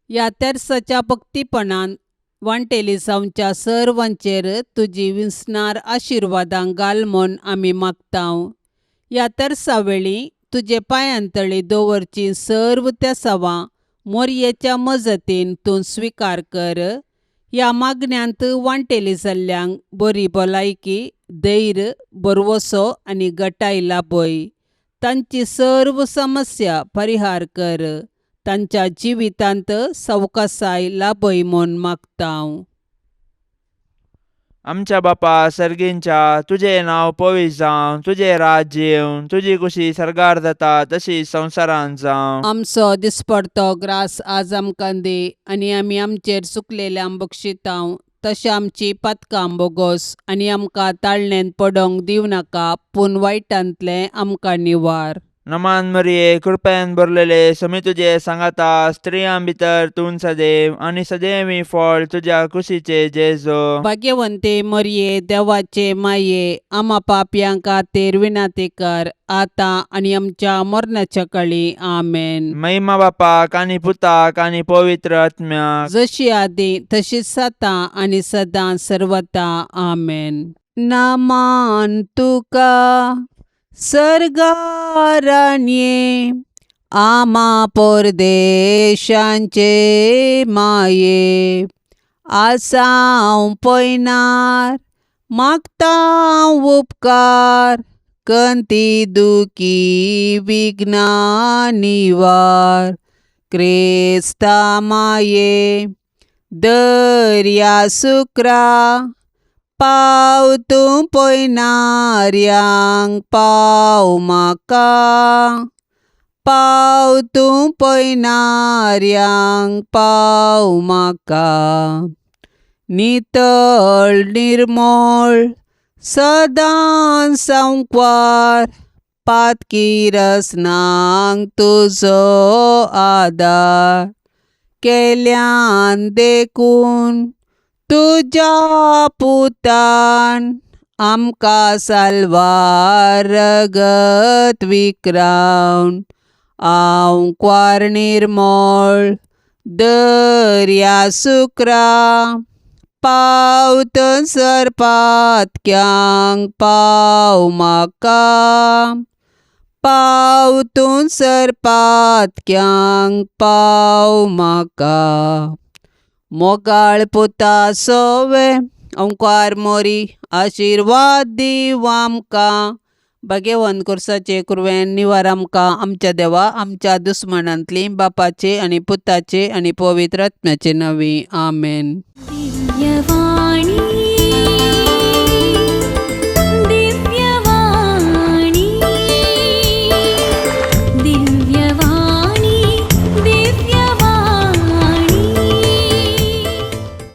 [SPEAKER 2] ह्या तेर्साच्या भक्तीपणान वांटेली जावच्या सर्वांचेर तुजी विसणार आशिर्वादां घाल म्हूण आमी मागतांव. ह्या तेर्सा वेळी तुजे पांयांतळी दवरची सर्व तेसावां मोरयेच्या मजतीन तूं स्विकार कर. ह्या मागण्यांत वांटेली जाल्ल्यांक बरी भलायकी, धैर्य, भरवसो आनी गटाय लाभय. तांची सर्व समस्या परिहार कर. तांच्या जिवितांत सवकासाय लाभय म्हूण मागतांव.
[SPEAKER 3] आमच्या बापा सर्गींच्या, तुजें नांव पवित्र जावं, तुजें राज्य येवं, तुजी कुशी सर्गार जाता तशी संवसारांत जावं.
[SPEAKER 2] आमचो दिसपडतो ग्रास आज आमकां दी आनी आमी आमचेर चुकलेल्यांक बक्षितांव तशें आमची पातकां बोगोस आनी आमकां ताळणेंत पडोवंक दिवं नाका, पूण वायटांतलें आमकां निवार.
[SPEAKER 3] नमान मरिये, कृपेन भरलेले, समी तुजे सांगाता, स्त्रियां भितर तूं सदैव आनी सदैवी फळ तुज्या कुशीचे जेजो.
[SPEAKER 2] भाग्यवंते मरिये, देवाचे माये, आमा पापयां खातीर विनंती कर, आतां आनी आमच्या मरणाच्या कळी. आमेन.
[SPEAKER 3] महिमा बापाक आनी पुताक आनी पवित्र आत्म्याक,
[SPEAKER 2] जशी आदी तशीच आतां आनी सदां सर्वता. आमेन. नमान तुका सर्गाराणये, आमा परदेशांचे माये, आसांव पयनार मागतां उपकार, कंती दुखी विघ्ना निवार. क्रिस्ता माये, दर्या सुक्रा, पाव तूं पयनाऱ्यांक पाव म्हाका, पाव तूं पयनाऱ्यांक पाव म्हाका. नितळ निर्मळ सदां सांकवार, पातकी रसनांक तुजो आदार, केल्यान देखून तुज्या पुतान आमकां साल्वार रगत विक्रावन. आंकवार निर्मळ दर्या सुक्रा, पाव थंयसर पातक्यांक पाव म्हाका, पाव थंयसर पातक्यांक पाव म्हाका. मोगाळ पुता सोवे, ओंकार मोरी, आशिर्वाद दीव आमकां. भाग्यवंत कोर्साचे कुरवेन निवार आमकां आमच्या देवा आमच्या दुस्मनांतली, बापाचे आनी पुताचे आनी पवित्र आत्म्याचे नांवी. आमेन.
[SPEAKER 1] दिव्यवाणी.